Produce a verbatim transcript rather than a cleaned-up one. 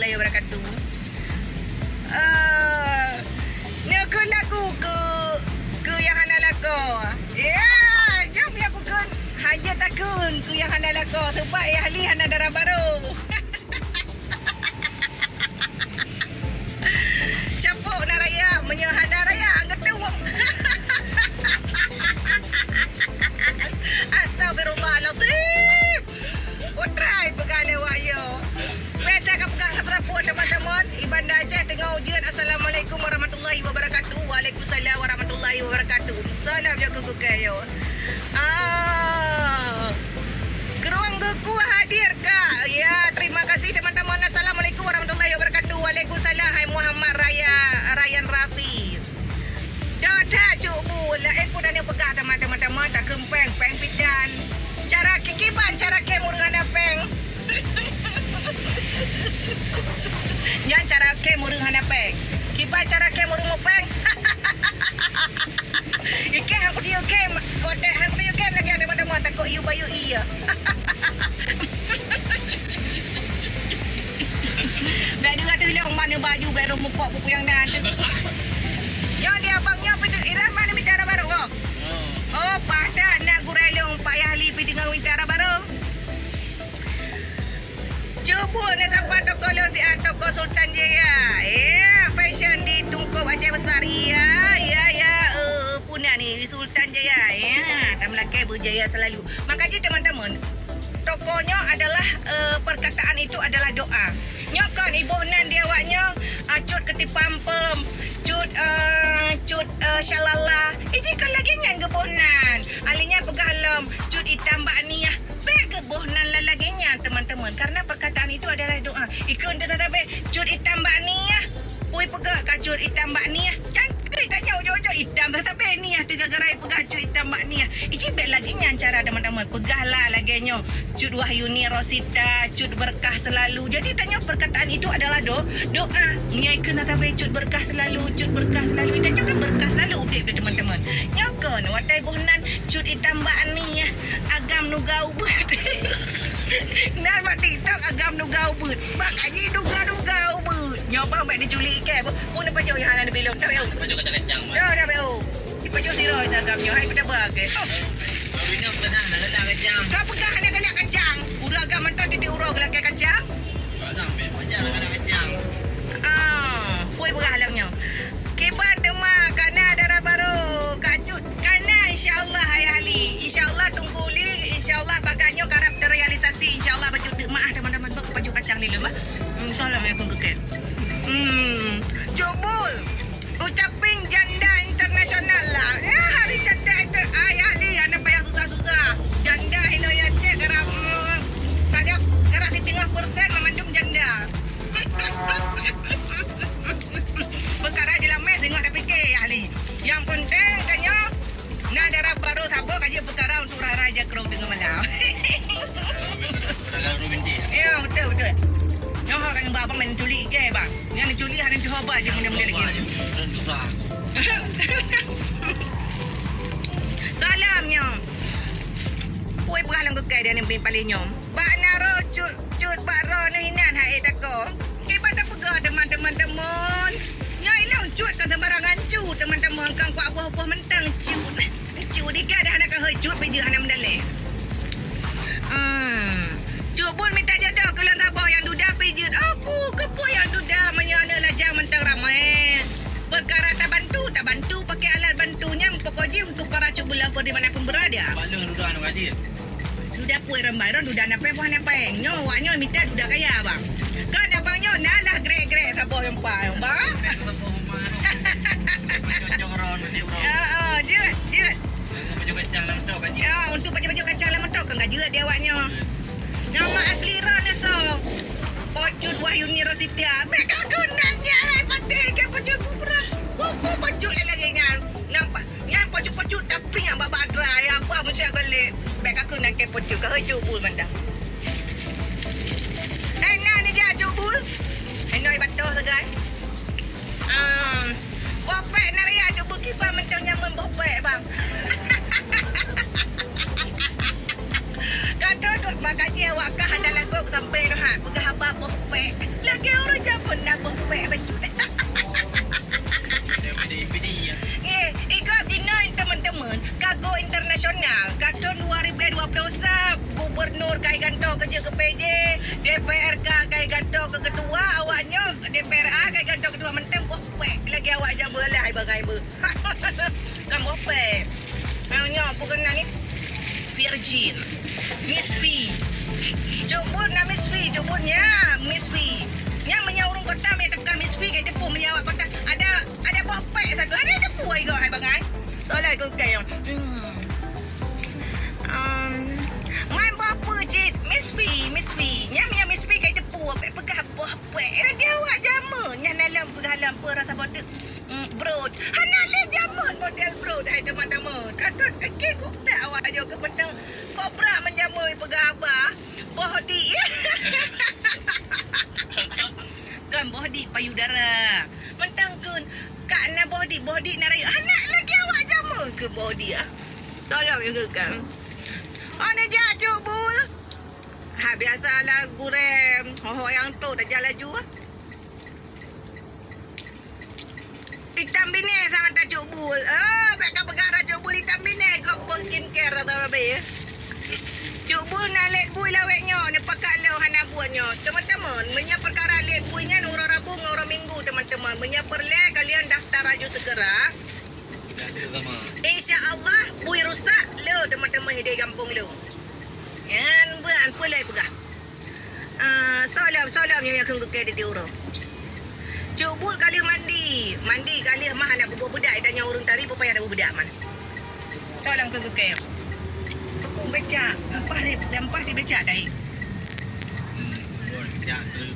warahmatullahi wabarakatuh. Eh, neukheun lagu keu, keu nyang hana lakoe. Ya, jam nyang kukheun hana takheun keu nyang hana lakoe, sebab Ayah Li hana dara barô. Capôk na raya, meunyoe hana raya, geutueng. Astagfirullahalazim. Putra peugah lé wak yo. Beda ka peugah sapeue-sapeue teman-teman. Di Banda Aceh teungoh ujeuen. Assalamualaikum warahmatullahi wabarakatuh. Waalaikumsalam warahmatullahi wabarakatuh. Salam yo keu kukée yo. Ah. Geurong geuku hadir, Kak. Ya, terima kasih, teman-teman. Assalamualaikum warahmatullahi wabarakatuh. Waalaikumsalam. Hai Muhammad Raya, Ryan Rafi. Dah that, Cuk Bu. Laén pun dah peugah, teman-teman, takheun péng, péng bidan. Cara ki-, kiban cara khem ureueng hana péng. Nyan cara khem ureueng hana péng. Kiban cara khem ureueng mupéng. Ikhem hana kuteuk khem, watée hana kuteuk khem lagée teuma-teuma takot yue bayeue ie. Bèk deungon teuh lé umat nyoe baju bèk roh mupok buku nyang na teuh. Nyoe di abang nyoe pih iran mana mita dara barô, oh. Oh, paih that na gurèe lôn Pak Yahli pih teungoh mita dara barô. Cuba na sapa toko lôn siat, toko Sultan Jaya. Ya, fashion di Tungkôb Aceh Besar. Ya, ya, ya. Eh, puna ni Sultan Jaya. Ya, tameulakèe beujaya selalu. Maka jih teman-teman, toko nyoe adalah, eh, perkataan itu adalah doa. Nyoe kon iboh nan di awak nyoe, ah, cut keuti pampem, cut, eh, cut, eh, syalala. Eh, jih kon lagèe nyan geuboh nan. Ahli nyan peugah lom, cut itam bak niah. Bèk geuboh nan lagèe nyan, teman-teman, karena perkataan itu adalah doa. Ikheun teuh sabe cut itam bak niah. Pui peugah ka cut itam bak niah. Nyan keuh tanyoe ujoe-ujoe itam sabe niah teuh gara-gara peugah cut itam bak niah. Iji bèk lagèe nyan cara, teman-teman. Peugahlah lagèe nyoe, cut Wahyuni Rosita, cut berkah selalu. Jadi tanyoe perkataan itu adalah do-, doa. Meunyoe ikheun sabe cut berkah selalu, cut berkah selalu. Tanyoe kan berkah selalu udép, teman-teman. Nyoe kon watèe boh nan cut itam bak niah. Agam nuga ubeut. Nan bak TikTok agam nuga ubeut. Bak kaji nuga-nuga ubeut. Nyoe bang bèk diculik kèe. Pun pajoh nyang hana dibilong. Dah bèk. Pajoh kacang-kacang. Dah, dah bèk. Dipajoh sira agam nyoe. Hai pada bage. Oh. Baru nyoe pernah nak lelah kacang. Ka peugah hana keuneuk kacang. Uroe agam mantong titik uroe geulakèe kacang. Agam bèk pajoh nak keuneuk kacang. Ah, pui peugah lam nyoe. Kiban teuma kana dara barô, Kak Cut. Kana, insya Allah, Ayah Li. Insya Allah, tunggu li. Insya Allah, bagaih nyoe karab terrealisasi. Insya Allah, baju deuk maah, teman-teman. Bak baju kacang ni lom, bah. Hmm, insya Allah, ya, kongkong. Hmm, Jok Bul. Ucapin janda internasional lah. Ya, hari janda inter-, Ayah Li, hana payah susah-susah. Janda Indonesia karab, hmm, karab, karab siteungoh persen memandum janda. Peukara jeulamèe singoh tapike, Ahli. Nyang peunteng tanyoe na dara barô saboh ka jeuet peukara untuk rara jakrong teungoh malam. Peukara romantik. Ya, beutôi, beutôi. Nyoe kan ba abang main culik je, bang. Nyan culik hana cuba je mudah-mudah lagi. Susah. Salam nyoe. Pui peugah lam keukai dia ni paléh nyoe. Bak na roh cut, cut bak roh neuh inan hai tako. Kiban tapeugah teman-teman temon. Nyoe ilong cut kon sembarangan cut teman-teman, kon kuat boh-boh mentang cut. Cut dikit dah hana kahoi cut pijeuet hana meudaleh. Hmm. Cut Bul minta jodoh keu lôn saboh nyang duda pijeuet. Aku keupeue nyang duda meunyoe aneuk lajang mantong ramai. Peukara tabantu, tabantu pakai alat bantu nyan pokok jih untuk para cut Bul di mana pun berada. Bak lôn duda aneuk gadis. Duda pui rambai ron, duda nape buah nape. Nyoe wak nyoe mita duda kaya bang. Kan abang nyoe na lah grek-grek saboh nyang pai bang. Heeh, jeuet, jeuet. Ya, untuk baju-baju kacang lam motor kan jeuet di awak nyoe. Nama asli ron nyoe so. Pocut Wahyuni Rositia. Bek aku nan nyan ai pati ke pocut bubrah. Pocut lagi nyan. Nampak Nyan pacut-pacut tapi nyang bak badra ya apa meusiak galek. Bek aku nangke pacut ka heuju bul mantang. Hai na ni ja cubul. Hai noi batoh sagai. Um, bopek na raya cubul kiban mantang nyaman bopek bang. Kata dok bagaji awak kah ada lagu sampai dah peugah haba bopek. Lagèe ureueng jameun na boh pèk bacut. Daripada F B D ya. Eh, igob jinoe teman-teman, ka go internasional. Ka thôn dua ribu dua puluh satu, gubernur ka igantoe keu jeuet keu P J, D P R K ka igantoe keu ketua, awak nyoe D P R A ka igantoe ketua mantong boh pèk lagèe awak jameun lah, hai bangai beuh. Kan boh pèk. Nyoe, nyoe, peue keunan ni? Virgin. Miss V. Cuk buet na Miss V, cuk buet nya, Miss V. Nyan meunyoe ureueng kota, meunyoe teupeugah Miss V, ka teupeue meunyoe awak kota. Ada, ada boh pèk satu. Ada teupeue igob hai bangai. Soalnya igob kaya. Hmm. Um, main boh peucit, Miss V, Miss V. Nyan meunyoe Miss V ka teupeue, peugah boh pèk. Eh, lagèe awak jameun. Nyan dalam peugah lam peue rasa boh teuk. Hmm, brot. Hana lé jameun model brot, hai teman-teman. Ka thôn, oke, kok tak awak ajoe keu mantong. Kok brat meunjameun peugah haba. Boh di. Kan boh di payudara. Mantong kheun, ka na boh di, boh di na rayeuk. Hana lagèe awak jameun keu boh di ah. Tolong juga kan. Oh, na jak cuk bul. Ha, biasalah gurèe, ho-ho nyang trôk tajak laju. Itam binéh sangat ta cuk bul. Eh, bèk ka peugah ra cuk bul itam binéh, gob beuh skincare rata babé. Cuk bul na lét bui lawét nyoe, neupakat lôn hana buet nyoe. Teman-teman, meunyoe peukara lét bui nyan uroe Rabu ngon uroe Minggu, teman-teman. Meunyoe peureulèe, kalian daftar laju segera. Insya Allah, bui rusak lôn, teman-teman, di gampông lôn. Nyan beuh, peue lé peugah. Ah, soe lom, soe lom nyang, nyang kheun keu kèe di uroe. Cuk bul ka lheueh mandi. Mandi ka lheueh mah hana kuboh beudak, tanyoe ureueng tari peue payah taboh beudak man. Soe lom kheun keu kèe. Peue becak, leupah si, leupah si becak dai. Hmm, becak tu.